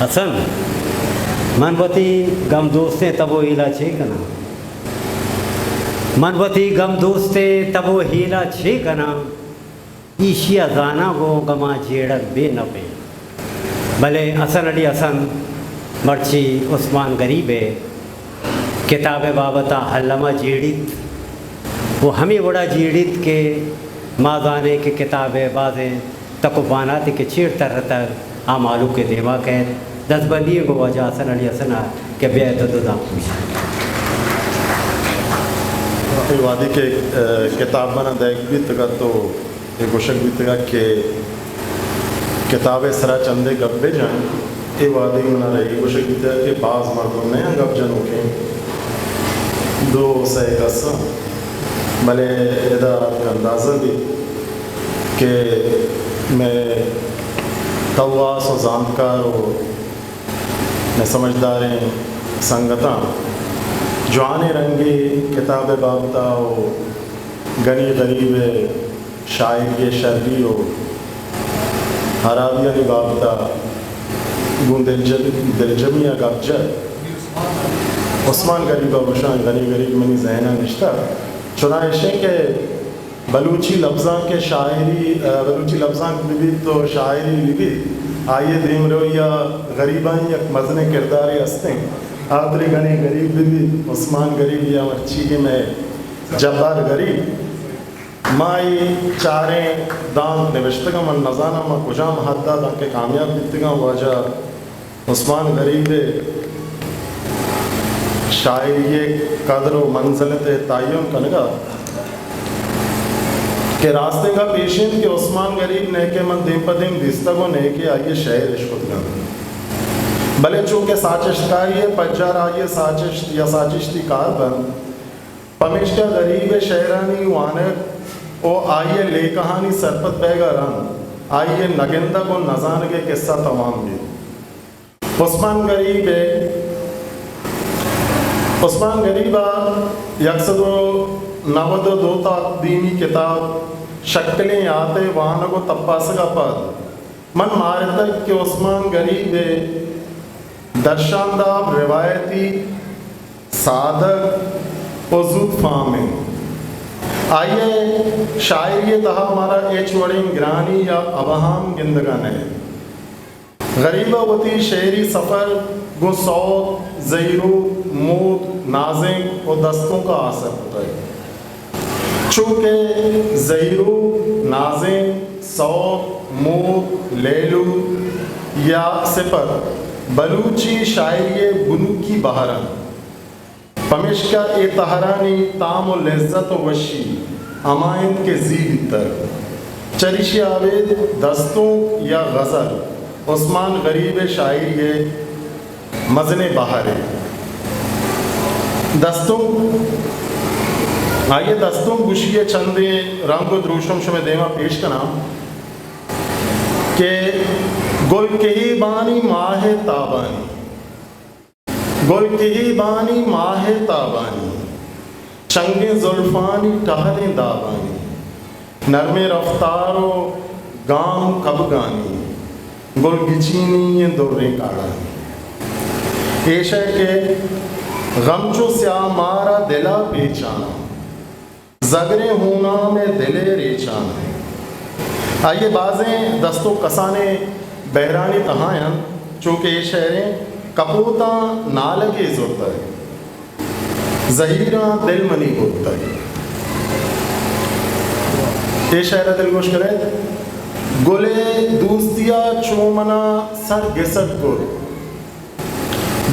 حسن، من وتی گم دوستیں تب و ہیلا چے کناں؟ من وتی گم دوستیں تب و ہیلا چے کناں؟ ایشی ءَ زاناں گوں گماں جیڑگ بے نپ انت۔ بلے حسن علی حسن مرچی عثمان غریب ءِ کتاب ءِ بابت ءَ الم ءَ جیڑیت و ہمے وڑ ءَ جیڑیت کہ ما زانیں کہ کتاب ءِ بازیں تک و باناتے کہ چیر ترتگ، آ مہلوک ءِ دیما کئیت۔ دزبندی ایں گوں واجہ حسن علی حسن ءَ کہ بیایت و دو دانک گوش۔ اے وہدی کہ، ءَ، کتاب من ءَ دئیگ بیتگ ات و اے گوشگ بیتگ ات کہ کتاب ءِ سرا چندے گپ بہ جن، اے وہدی من ءَ اے گوشگ بیتگ ات کہ باز مردم نہ آں گپ جنوکیں، دو سئے کس آں، بلے ادا اندازہ بیت کہ مئے تواس و زانتکار و مئے سمجھداریں سنگتاں جوانیں رنگے کتاب ءِ بابت ءَ و غنی غریب ءِ شاعری ءِ شری و ہرابیانی بابت ءَ گوں دلجم-، دلجمی ءَ گپ جت۔ عثمان غریب ءَ گوشاں، غنی غریب منی ذہن ءَ نشتہ، چنائشیں کہ بلوچی لبزانک ءِ شاعری، ءَ، بلوچی لبزانک بہ بیت و شاعری بہ بیت، آئی ءِ دیمروی ءَ غریبانی یک مزنیں کردارے است انت۔ آ تری غنی غریب بہ بیت، عثمان غریب یا مرچیگیں مئے جبار غریب۔ ما اے چاریں دانک نبشتگ ءَ، من نزاناں ما کجام حد ءَ دانکہ کامیاب بیتگاں۔ واجہ عثمان غریب ءِ شاعری ءِ قدر و منزلت ءِ تعین کنگ ءَ کہ راستیں گپ ایش انت کہ عثمان غریب نئیکہ من دیم پہ دیم دیستگ و نئیکہ آئی ءِ شئیر اش کتگ انت، بلے چو کہ ساچشتکاری ءِ پجار آئی ءِ ساچشت یا ساچشتی کار بنت، پمیشکا غریب ءِ شئیرانی وانگ و آئی ءِ لیکہانی سرپد بئیگ ءَ رند آئی ءِ نگندگ و نزانگ ءِ کسہ توام بیت۔ عثمان غریب ءِ، عثمان غریب ءِ یک سد و نود و دو تاکدیمی کتاب شکلیں یات ءِ وانگ و تپاسگ ءَ پد من مارتگ کہ عثمان غریب ءِ درشانداب روایتی، سادگ و زوت فہم انت۔ آئی ءِ شاعری ءِ تہا مارا ہچ وڑیں گرانی یا ابہام گندگ ءَ نئیت۔ غریب ءَ وتی شعری سفر گوں سوت، زہیروک، مود، نازینک و دستونک ءَ آسر کتگ۔ چو کہ زہیروک، نازینک، سوت، مود، لیلو یا سپر بلوچی شاعری ءِ بنکی بہر انت۔ پمیشکا اے تہرانی تام و لذت و وشی ہما انت کہ زی بیتگ۔ چریشی ءَ ابید دستونک یا غزل عثمان غریب ءِ شاعری ءِ مزنیں بہرے۔ دستونک، آئی ءِ دستونک گوشی ءِ چندے رنگ و دروشم شمئے دیما پیش کناں کہ گل کہیبانی ماہ ءِ تابانی، گل کہیبانی ماہ ءِ تابانی، چنگیں زلفانی ٹہلیں دابانی، نرمیں رفتار و گام کبگانی، گل گچینی ئیں دریں کاڑانی۔ ایش ءَ کہ غم چو سیاہ مار ءَ دل ءَ پیچان، زگریں ہوناں مئے دل ءِ ریچان۔ آئی ءِ بازیں دستونک کسانیں بہرانی تہا انت، چو کہ اے شعریں کپوتاں نالگے زرتگ، زہیراں دل منی برتگ۔ اے شعر ءَ دلگوش کن ات۔ گل ءِ دوستی ءَ چو من ءَ سر گسر کت،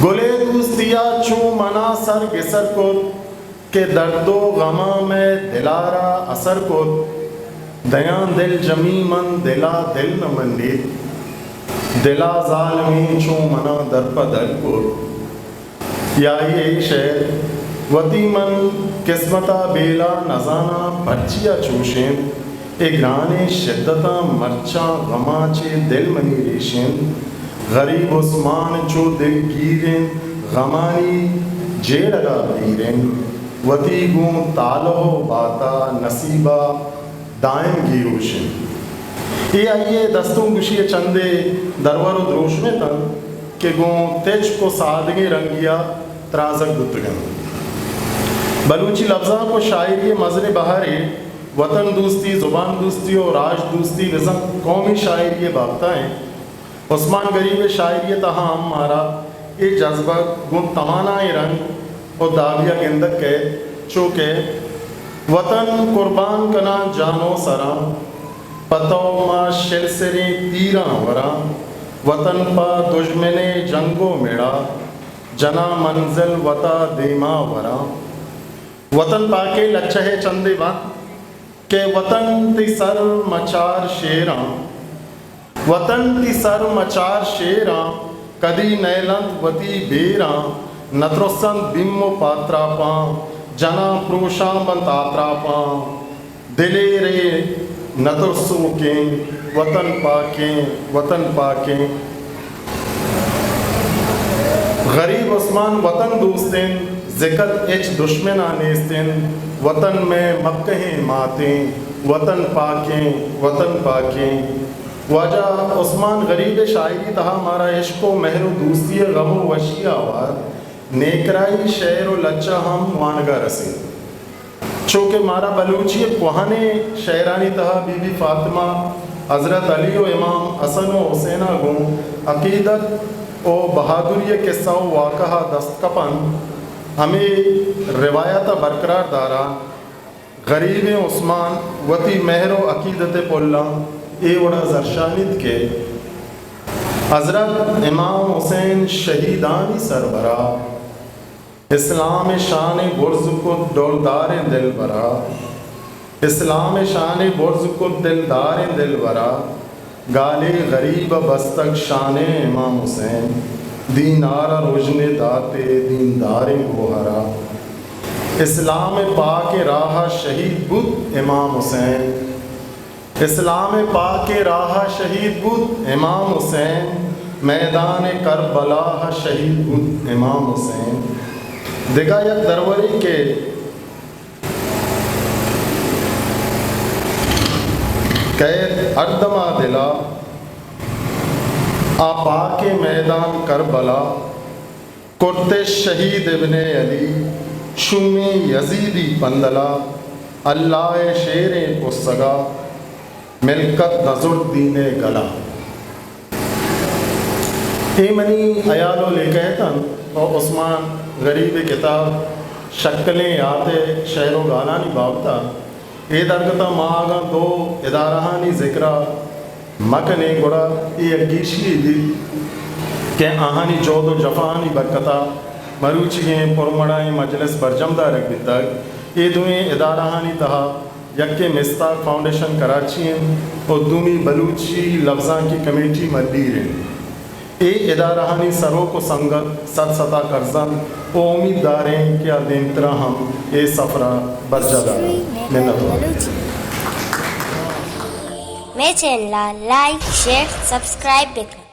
گل ءِ دوستی ءَ چو من ءَ سر گسر کت، کہ درد و غماں مئے دل ءَ را اثر کت۔ دیاں دلجمی من دل ءَ دل نہ منیت، دل ءَ ظالمیں چو من ءَ در پہ در کت۔ یا اے شعر، وتی من قسمت ءَ بیلا نزاناں پرچیا چوش انت۔ اے گرانیں شدتاں مرچاں غماں چہ دل منی ریش انت۔ غریب عثمان چو دلگیر انت، غمانی جیڑگ ءَ پیر انت۔ وتی گوں تالہ و بات ءَ نصیب ءَ دائم گیروش انت۔ اے آئی ءِ دستونک گوشی ءِ چندے درور و دروشم اتنت۔ کہ گوں تچک و سادگیں رنگیا ترازگ بوتگ انت۔ بلوچی لبزانک و شاعری ء مزنیں بہرے وطن دوستی، زبان دوستی و راج دوستی بزاں قومی شاعری ء بابتا انت۔ عثمان غریب ء شاعری ء تہا ہم مارا اے جذبگ گوں توانائیں رنگ و دابیا گندگ کئیت، چو کہ وطن قربان کناں جان و سراں، پہ تو ما شرسریں تیراں وراں، وطن پہ دژمن ء جنگ و مڑا، جناں منزل وتا دیما وراں۔ وطن پاکیں لچہ ء چندے بنت کہ وطن تئی سر مچار شیراں، وطن تئی سر مچار شیراں، کدی نیلنت وتی بیراں، نترسنت بیم و پاتراپاں، جناں پروشاں بنت آتراپاں۔ دلیریں نترسوکیں، وطن پاکیں، وطن پاکیں۔ غریب عثمان وطن دوست انت، زکت ہچ دشمنا نیست انت، وطن مئے مکہیں ماتیں، وطن پاکیں، وطن پاکیں۔ واجہ عثمان غریب ء شاعری تہا مارا عشق و مہر و دوستی ء غم و وشی آوار نیکرائی شعر و لچہ ہم وانگا رسیت۔ چو کہ مارا بلوچی ء کوہنیں شعرانی تہا بی بی فاطمہ، حضرت علی و امام حسن و حسین ء گوں عقیدت و بہادری ء قصہ و واقعہ دست کپنت، ہمے روایت ء برقرار داران غریبیں عثمان وتی مہر و عقیدت ء پلاں اے وڑا زرشانیت کہ حضرت امام حسین شہیدانی سربرا، اسلام ء شان ء برز کت ڈولداریں دلبرا، اسلام ء شان ء برز کت ڈولداریں دلبرا، گالے غریب ء بستگ شان ء امام حسین، دینار ء رژن ء دات ء دینداریں گوہرا۔ اسلام ء پاکیں راہ ء شہید بوت امام حسین، اسلام ء پاکیں راہ ء شہید بوت امام حسین، میدان کربلا ء شہید بوت امام حسین۔ دگہ یک درورے کہ کئیت ہر دما دلا، آ پاکیں میدان کربلا۔ کرتش شہید ابن علی، شومیں یزیدی پندلا، اللہ ء شیریں پسگا، ملکت نزرت دین ء گلا۔ اے منی ہیال و لیکہ اتنت و عثمان غریب ء کتاب شکلیں یات ء شعر و گالانی بابتا۔ اے درگت ء ما اگاں دو ادارہانی ذکر ء مہ کنیں، گڑا اے یک گیشی یے بیت کہ آہانی جہد و جفاہانی برکت ء مروچیگیں پرمڑائیں مجلس برجم دارگ بیتگ۔ اے دوئیں ادارہانی تہا یکے مستاک فاؤنڈیشن کراچی انت و دومی بلوچی لبزانکی کمیٹی ملیر انت۔ اے ادارہانی سروک و سنگت سد ستا کرزنت و امیت داریں کہ آ دیمترا ہم اے سفرا برجاہ دارنت۔ منت وار۔ مئے چینل ء لائک، شیئر، سبسکرائب بکن۔